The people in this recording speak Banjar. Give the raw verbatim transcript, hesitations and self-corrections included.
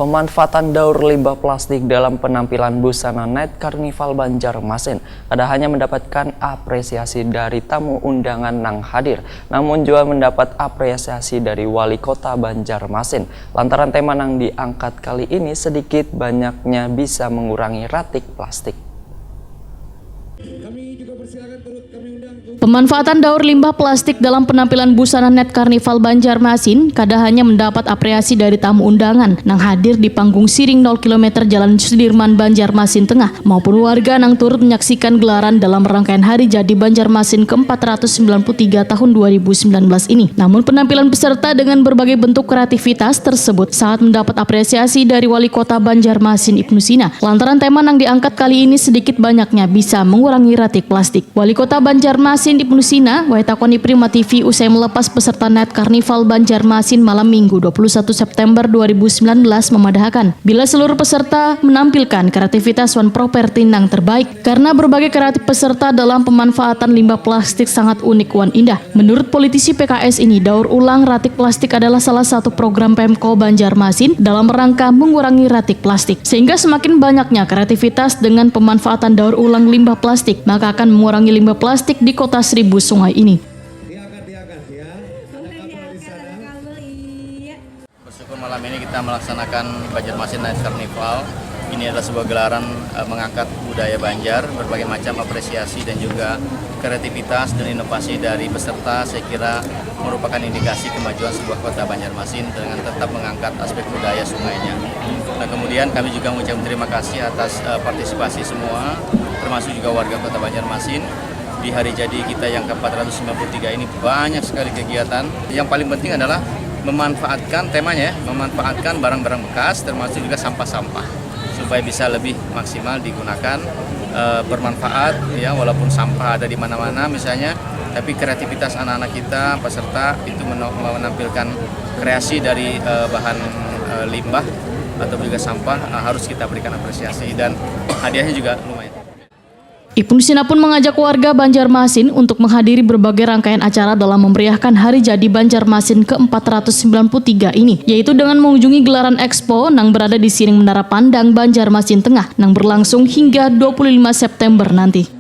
Pemanfaatan daur limbah plastik dalam penampilan busana Night Carnival Banjarmasin kada hanya mendapatkan apresiasi dari tamu undangan nang hadir, namun juga mendapat apresiasi dari Wali Kota Banjarmasin lantaran tema nang diangkat kali ini sedikit banyaknya bisa mengurangi ratik plastik. Pemanfaatan daur limbah plastik dalam penampilan busana Night Carnival Banjarmasin kada hanya mendapat apresiasi dari tamu undangan nang hadir di panggung siring nol kilometer Jalan Sudirman, Banjarmasin Tengah, maupun warga nang turut menyaksikan gelaran dalam rangkaian Hari Jadi Banjarmasin ke empat ratus sembilan puluh tiga tahun dua ribu sembilan belas ini. Namun, penampilan peserta dengan berbagai bentuk kreativitas tersebut sangat mendapat apresiasi dari Wali Kota Banjarmasin, Ibnu Sina, lantaran tema nang diangkat kali ini sedikit banyaknya bisa mengurangi ratik plastik. Wali Kota Banjarmasin, Ibnu Sina, wayah takoni Prima T V usai melepas peserta Night Carnival Banjarmasin malam Minggu dua puluh satu September dua ribu sembilan belas, memadahakan bila seluruh peserta menampilkan kreativitas wan properti nang terbaik karena berbagai kreatif peserta dalam pemanfaatan limbah plastik sangat unik wan indah. Menurut politisi P K S ini, daur ulang ratik plastik adalah salah satu program Pemko Banjarmasin dalam rangka mengurangi ratik plastik, sehingga semakin banyaknya kreativitas dengan pemanfaatan daur ulang limbah plastik, maka akan mengurangi limbah plastik di Kota Seribu Sungai ini. Bersyukur malam ini kita melaksanakan Banjarmasin Night Carnival. Ini adalah sebuah gelaran, eh, mengangkat budaya Banjar, berbagai macam apresiasi dan juga kreativitas dan inovasi dari peserta, saya kira merupakan indikasi kemajuan sebuah kota Banjarmasin dengan tetap mengangkat aspek budaya sungainya. Nah, kemudian kami juga mengucapkan terima kasih atas, eh, partisipasi semua, termasuk juga warga Kota Banjarmasin. Di hari jadi kita yang ke empat ratus sembilan puluh tiga ini banyak sekali kegiatan. Yang paling penting adalah memanfaatkan temanya, ya, memanfaatkan barang-barang bekas, termasuk juga sampah-sampah, supaya bisa lebih maksimal digunakan, eh, bermanfaat, ya, walaupun sampah ada di mana-mana misalnya, tapi kreativitas anak-anak kita peserta itu meno- menampilkan kreasi dari, eh, bahan, eh, limbah atau juga sampah, eh, harus kita berikan apresiasi dan hadiahnya juga lumayan. Ibnu Sina pun mengajak warga Banjarmasin untuk menghadiri berbagai rangkaian acara dalam memeriahkan Hari Jadi Banjarmasin ke empat ratus sembilan puluh tiga ini, yaitu dengan mengunjungi gelaran expo nang berada di Siring Menara Pandang, Banjarmasin Tengah, nang berlangsung hingga dua puluh lima September nanti.